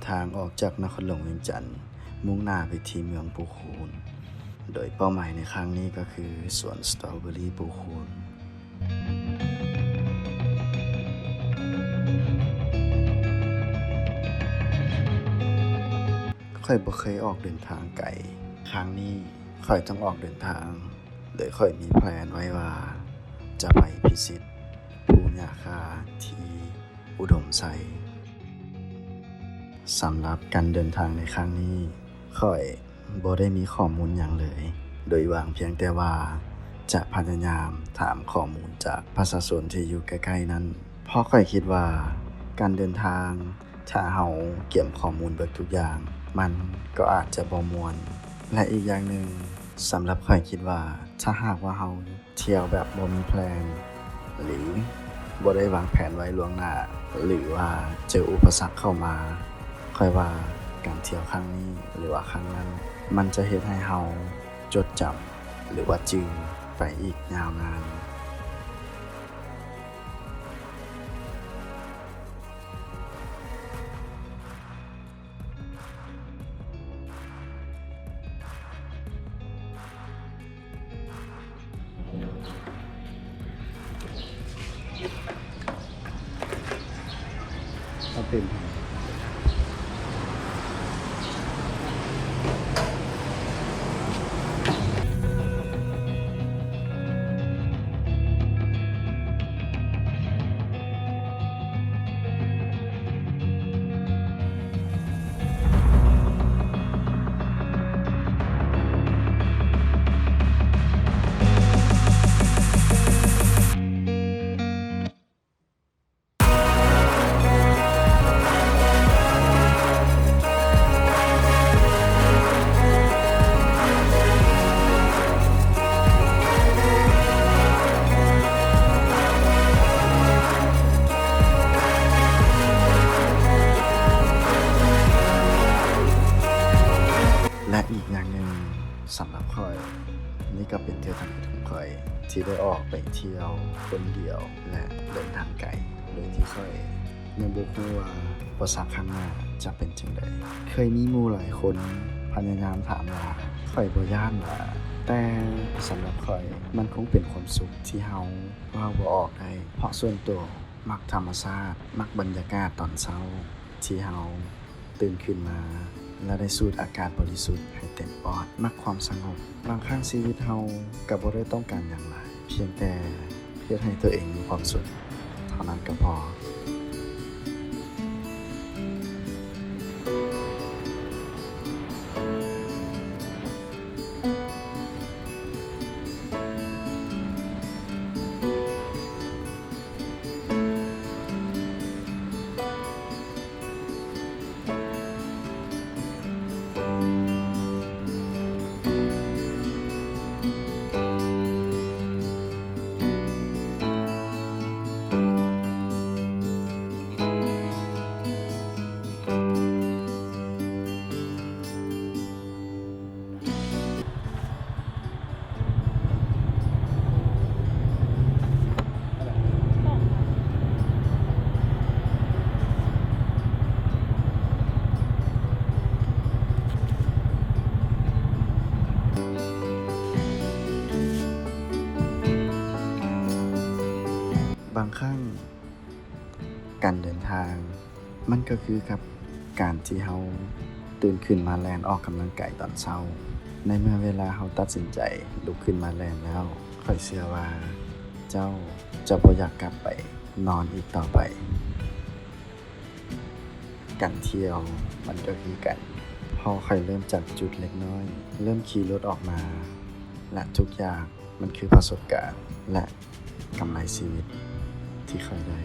ທາງອອກຈາກນະຄອນຫຼວງວຽງຈັນ ມຸ່ງໜ້າໄປທີ່ເມືອງປູຄູນ, ໂດຍເປົ້າໝາຍໃນຄັ້ງນີ້ກໍຄືສວນສະຕໍເບີຣີປູຄູນ. ຂ້ອຍບໍ່ເຄີຍອອກເດີນທາງໄກ, ຄັ້ງນີ້ຂ້ອຍຕ້ອງອອກເດີນທາງ, ໂດຍຂ້ອຍມີແພລນໄວ້ວ່າຈະໄປພິຊິດພູຫຍ້າຄາທີ່ອຸດົມໄຊ. ສຳລັບການເດີນທາງໃນຄັ້ງນີ້, ຂ້ອຍບໍ່ໄດ້ມີຂໍ້ມູນຫຍັງເລີຍ, ໂດຍຫວັງພຽງແຕ່ວ່າຈະພະຍາຍາມຖາມຂໍ້ມູນຈາກປະຊາຊົນທີ່ຢູ່ໃກ້ໆນັ້ນ, ເພາະຂ້ອຍຄິດວ່າການເດີນທາງ ຖ້າເຮົາກຽມຂໍ້ມູນເບິດທຸກຢ່າງ, ມັນກໍອາດຈະບໍ່ມ່ວນ. ແລະ ອີກຢ່າງໜຶ່ງ, ສຳລັບຂ້ອຍຄິດວ່າ ຖ້າຫາກວ່າເຮົາທ່ຽວແບບບໍ່ມີແພລນ ຫຼື ບໍ່ໄດ້ວາງແຜນໄວ້ລ່ວງໜ້າ ຫຼືວ່າເຈີອຸປະສັກເຂົ້າມາ, ຂ້ອຍວ່າການທ່ຽວຄັ້ງນີ້ ຫຼືວ່າຄັ້ງນັ້ນ ມັນຈະເຮັດໃຫ້ເຮົາຈົດຈຳ ຫຼືວ່າຈື່ໄປອີກຍາວນານ. ເອົາເຕັມ. ແລະ ອີກຢ່າງໜຶ່ງ ສຳລັບຂ້ອຍ, ນີ້ກໍເປັນເທື່ອທຳອິດຂອງຂ້ອຍທີ່ໄດ້ອອກໄປທ່ຽວຄົນດຽວ ແລະ ເດີນທາງໄກ ໂດຍທີ່ຂ້ອຍຍັງບໍ່ຮູ້ວ່າອຸປະສັກຂ້າງໜ້າຈະເປັນຈັ່ງໃດ. ເຄີຍມີໝູ່ຫຼາຍຄົນພະຍາຍາມຖາມວ່າ ຂ້ອຍບໍ່ຢ້ານຫວາ? ແຕ່ສຳລັບຂ້ອຍ, ມັນຄົງເປັນຄວາມສຸກທີ່ເຮົາເວົ້າບໍ່ອອກໄດ້, ເພາະສ່ວນຕົວມັກທຳມະຊາດ, ມັກບັນຍາກາດຕອນເຊົ້າທີ່ເຮົາ ຕື່ນຂຶ້ນມາ ແລະ ໄດ້ສູດອາກາດບໍລິສຸດໃຫ້ເຕັມປອດ, ມັກຄວາມສະຫງົບ. ບາງຄັ້ງຊີວິດເຮົາກໍບໍ່ໄດ້ຕ້ອງການຫຍັງຫຼາຍ, ພຽງແຕ່ເຮັດໃຫ້ຕົວເອງມີຄວາມສຸກເທົ່ານັ້ນກໍພໍ. ບາງຄັ້ງ ການເດີນທາງ ມັນກໍຄືກັບການທີ່ເຮົາຕື່ນຂຶ້ນມາແລ່ນອອກກຳລັງກາຍຕອນເຊົ້າ. ໃນເມື່ອເວລາເຮົາຕັດສິນໃຈລຸກຂຶ້ນມາແລ່ນແລ້ວ, ຂ້ອຍເຊື່ອວ່າເຈົ້າຈະບໍ່ຢາກກັບໄປນອນອີກຕໍ່ໄປ. ການທ່ຽວມັນກໍຄືກັນ, ເພາະຂ້ອຍເລີ່ມຈາກຈຸດເລັກນ້ອຍ, ເລີ່ມຂີ່ລົດອອກມາ ແລະ ທຸກຢ່າງມັນຄືປະສົບການ ແລະ ກຳໄລຊີວິດທີ່ຂ້ອຍໄດ້.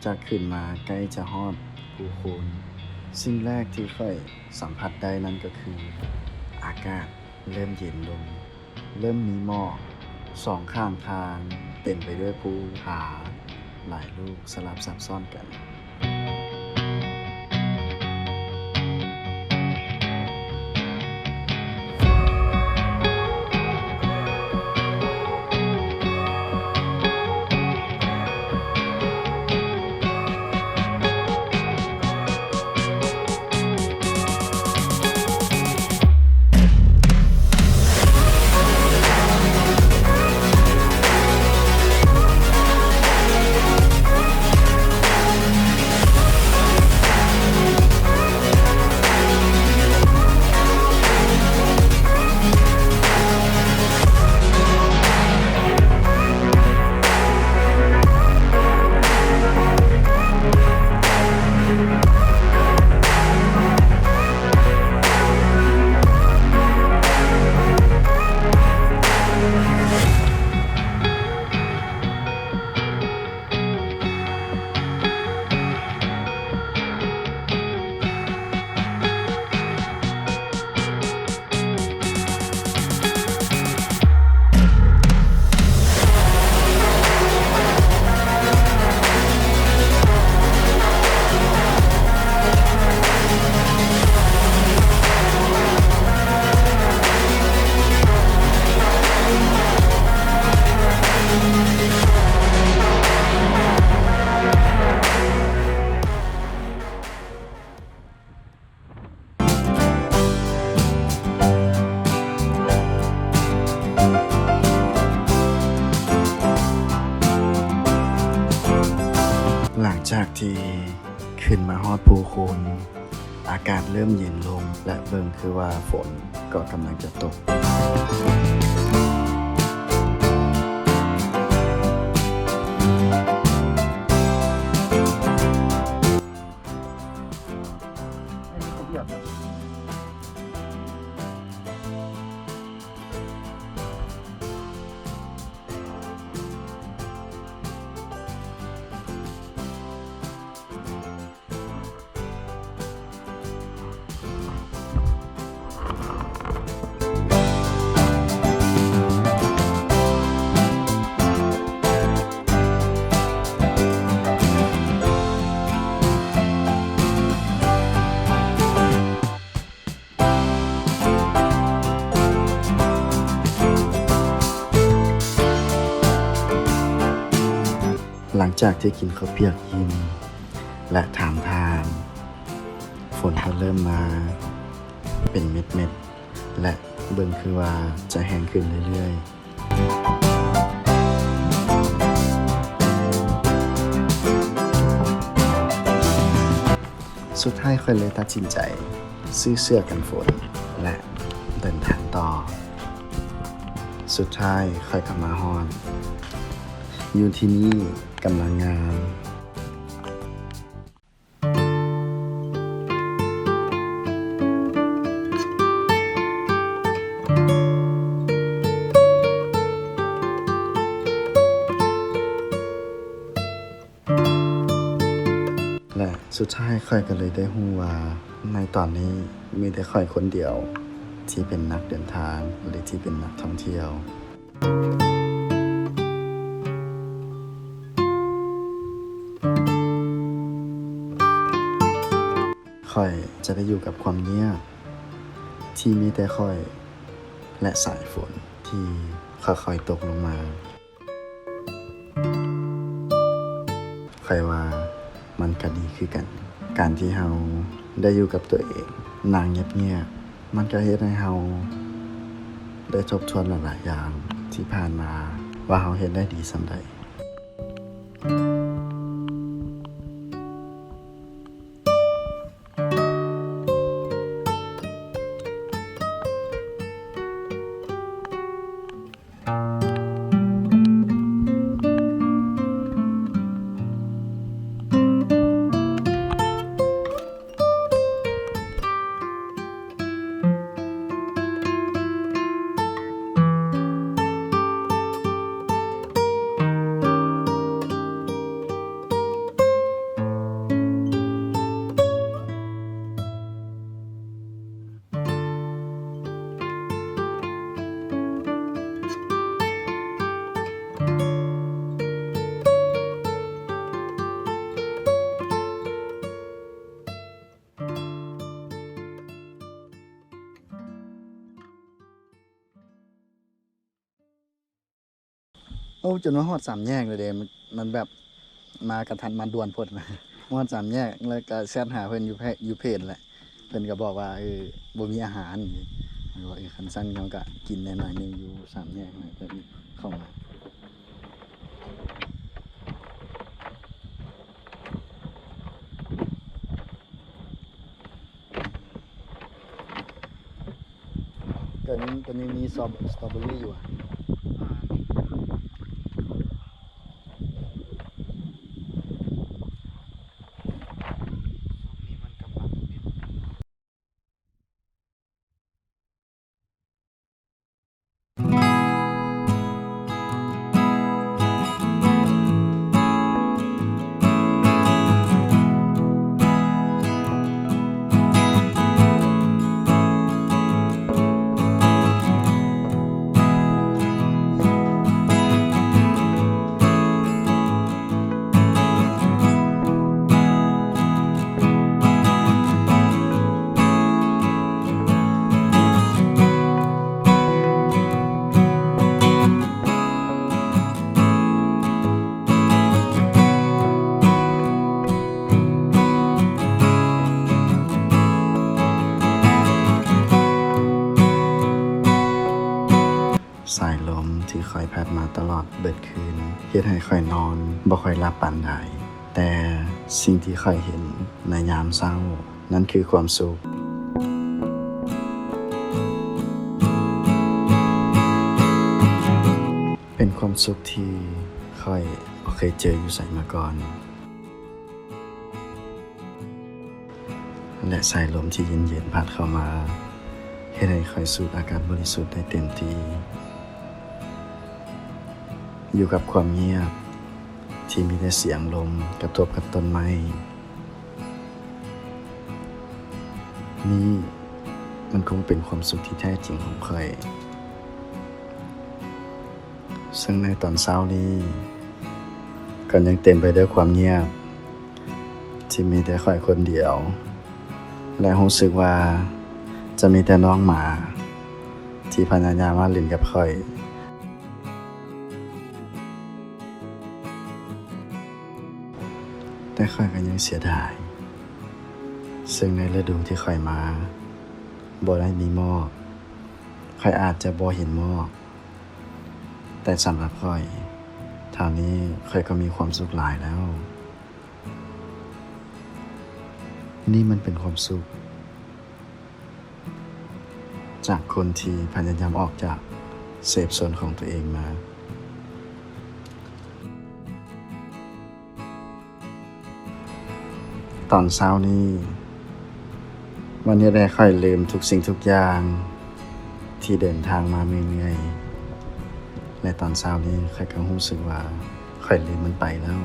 ຈາກຂຶ້ນມາໃກ້ຈະຮອດພູຄູນ, ສິ່ງແລກທີ່ຂ້ອຍສຳຜັດໄດ້ນັ້ນກໍຄື ອາກາດເລີ່ມເຢັນລົງ, ເລີ່ມມີໝອກ, ສອງຂ້າງທາງເຕັມໄປດ້ວຍພູຜາຫຼາຍລູກສະຫຼັບຊັບຊ້ອນກັນ. ຫຼັງຈາກທີ່ຂຶ້ນມາຮອດພູຄູນ, ອາກາດເລີ່ມເຢັນລົງ ແລະ ເບິ່ງຄືວ່າຝົນກໍກຳລັງຈະຕົກ. ຫຼັງຈາກທີ່ກິນເຂົ້າປຽກອີ່ມ ແລະ ຖາມທາງ, ຝົນກໍເລີ່ມມາເປັນເມັດໆ ແລະ ເບິ່ງຄືວ່າຈະແຮງຂຶ້ນເລື້ອຍໆ. ສຸດທ້າຍຂ້ອຍເລີຍຕັດສິນໃຈຊື້ເສື້ອກັນຝົນ ແລະ ເດີນທາງຕໍ່. ສຸດທ້າຍຂ້ອຍກໍມາຮອດ. ວິວທີ່ນີ້ກຳລັງງາມ. ແລະ ສຸດທ້າຍຂ້ອຍກໍເລີຍໄດ້ຮູ້ວ່າ ໃນຕອນນີ້ມີແຕ່ຂ້ອຍຄົນດຽວທີ່ເປັນນັກເດີນທາງ ຫຼື ທີ່ເປັນນັກທ່ອງທ່ຽວ. ຂ້ອຍຈະໄດ້ຢູ່ກັບຄວາມງຽບທີ່ມີແຕ່ຂ້ອຍ ແລະ ສາຍຝົນທີ່ຄ່ອຍໆຕົກລົງມາ. ຂ້ອຍວ່າມັນກະດີຄືກັນ, ການທີ່ເຮົາໄດ້ຢູ່ກັບຕົວເອງ, ນັ່ງງຽບໆ, ມັນກະເຮັດໃຫ້ເຮົາໄດ້ທົບທວນຫຼາຍໆຢ່າງທີ່ຜ່ານມາ ວ່າເຮົາເຮັດໄດ້ດີສ່ຳໃດ. ແ ໂອ້ ຈົນມາຮອດສາມແຍກແລ້ວເດ້ ມັນ ມັນແບບມາກະທັນມາດ່ວນໂພດ ມາຮອດສາມແຍກ ແລ້ວກະແຊັດຫາເພິ່ນຢູ່ເພ- ຢູ່ເພຈແຫຼະ ເພິ່ນກະບອກວ່າ ເອີ ບໍ່ມີອາຫານ ເອີ ຄັນຊັ້ນເຮົາກະກິນແດ່ໜ້ອຍໜຶ່ງຢູ່ສາມແຍກ ເພິ່ນເຂົ້າມາ. ຕອນນີ້ ຕອນນີ້ມີສະ- ສະຕໍເບີຣີຢູ່ຫວາ? ອ່າ ມີ. ຊ່ວງນີ້ມັນກຳລັງເປັນ ສາຍລົມທີ່ຄອຍພັດມາຕະຫຼອດເບິດຄືນ ເຮັດໃຫ້ຂ້ອຍນອນບໍ່ຄ່ອຍຫຼັບປານໃດ, ແຕ່ສິ່ງທີ່ຂ້ອຍເຫັນໃນຍາມເຊົ້ານັ້ນຄືຄວາມສຸກ. ເປັນຄວາມສຸກທີ່ຂ້ອຍບໍ່ເຄີຍເຈີຢູ່ໃສມາກ່ອນ. ແລະ ສາຍລົມທີ່ເຢັນໆພັດເຂົ້າມາ ເຮັດໃຫ້ຂ້ອຍສູດອາກາດບໍລິສຸດໄດ້ເຕັມທີ່. ຢູ່ກັບຄວາມງຽບທີ່ມີແຕ່ສຽງລົມກະທົບກັບຕົ້ນໄມ້, ນີ້ມັນຄົງເປັນຄວາມສຸກທີ່ແທ້ຈິງຂອງຂ້ອຍ. ເຊິ່ງໃນຕອນເຊົ້ານີ້ ກໍຍັງເຕັມໄປດ້ວຍຄວາມງຽບທີ່ມີແຕ່ຂ້ອຍຄົນດຽວ ແລະ ຮູ້ສຶກວ່າຈະມີແຕ່ນ້ອງໝາທີ່ພະຍາຍາມມາຫຼິ້ນກັບຂ້ອຍ. ແຕ່ຂ້ອຍກໍຍັງເສຍດາຍ, ເຊິ່ງໃນລະດູທີ່ຂ້ອຍມາບໍ່ໄດ້ມີໝອກ, ຂ້ອຍອາດຈະບໍ່ເຫັນໝອກ. ແຕ່ສຳລັບຂ້ອຍ, ເທົ່ານີ້ຂ້ອຍກໍມີຄວາມສຸກຫຼາຍແລ້ວ. ນີ້ມັນເປັນຄວາມສຸກຈາກຄົນທີ່ພະຍາຍາມອອກຈາກເຊຟໂຊນຂອງຕົວເອງມາ. ຕອນເຊົ້ານີ້ ມັນເຮັດໃຫ້ຂ້ອຍລືມທຸກສິ່ງທຸກຢ່າງທີ່ເດີນທາງມາເມື່ອຍໆ ແລະ ຕອນເຊົ້ານີ້ຂ້ອຍກໍຮູ້ສຶກວ່າຂ້ອຍລືມມັນໄປແລ້ວ.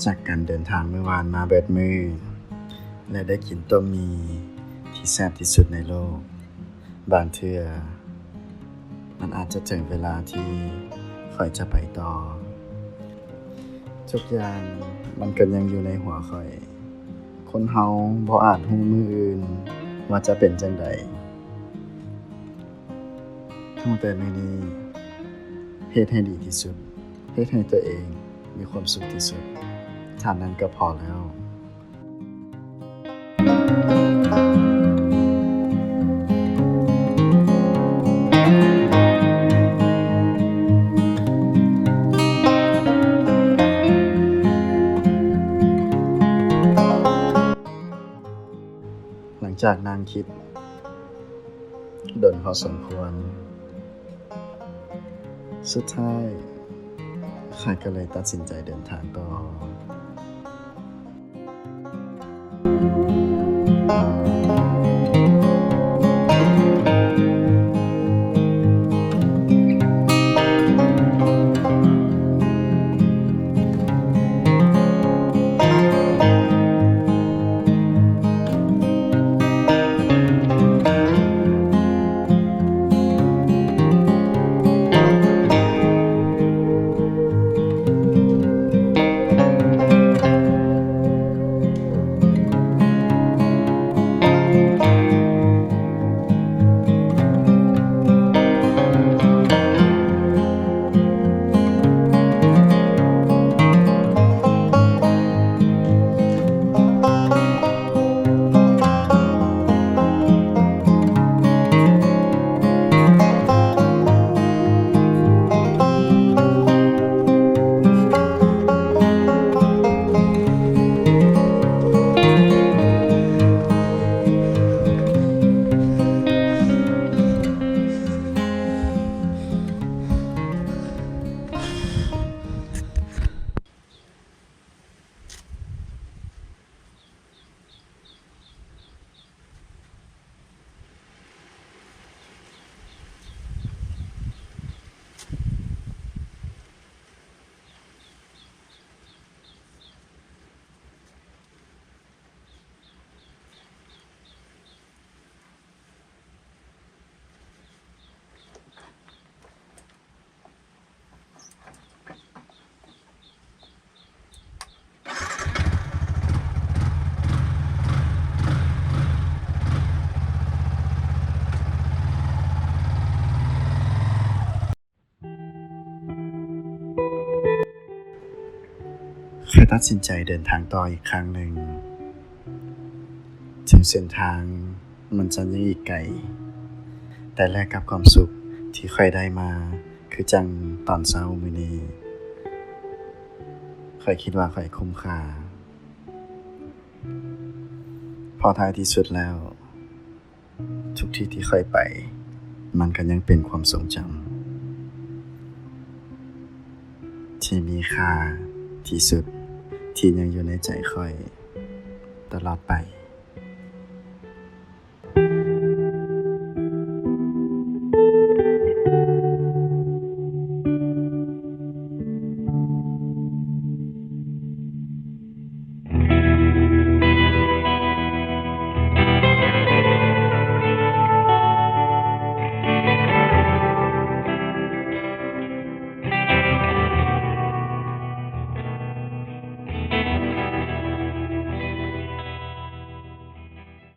ຈາກການເດີນທາງມື້ວານມາເບິດມື້ ແລະ ໄດ້ກິນຕົ້ມໝີ່ທີ່ແຊບທີ່ສຸດໃນໂລກ, ບາງເທື່ອມັນອາດຈະເຖິງເວລາທີ່ຂ້ອຍຈະໄປຕໍ່. ທຸກຢ່າງມັນກໍຍັງຢູ່ໃນຫົວຂ້ອຍ. ຄົນເຮົາບໍ່ອາດຮູ້ມື້ອື່ນວ່າຈະເປັນຈັ່ງໃດ. ຕັ້ງແຕ່ມື້ນີ້ ເຮັດໃຫ້ດີທີ່ສຸດ, ເຮັດໃຫ້ຕົວເອງມີຄວາມສຸກທີ່ສຸດ, ເທົ່ານັ້ນກໍພໍແລ້ວ. ຫຼັງຈາກນັ່ງຄິດດົນພໍສົມຄວນ, ສຸດທ້າຍ ຂ້ອຍກໍເລີຍຕັດສິນໃຈເດີນທາງຕໍ່. ຂ້ອຍຕັດສິນໃຈເດີນທາງຕໍ່ອີກຄັ້ງໜຶ່ງ. ເຖິງເສັ້ນທາງມັນຈະຍັງອີກໄກ, ແຕ່ແລກກັບຄວາມສຸກທີ່ຂ້ອຍໄດ້ມາ ຄືຈັ່ງຕອນເຊົ້າມື້ນີ້, ຂ້ອຍຄິດວ່າຂ້ອຍຄຸ້ມຄ່າ. ເພາະທ້າຍທີ່ສຸດແລ້ວ, ທຸກທີ່ທີ່ຂ້ອຍໄປ, ມັນກໍຍັງເປັນຄວາມຊົງຈຳທີ່ມີຄ່າທີ່ສຸດ ທີ່ຍັງຢູ່ໃນໃຈຂ້ອຍຕະຫຼອດໄປ.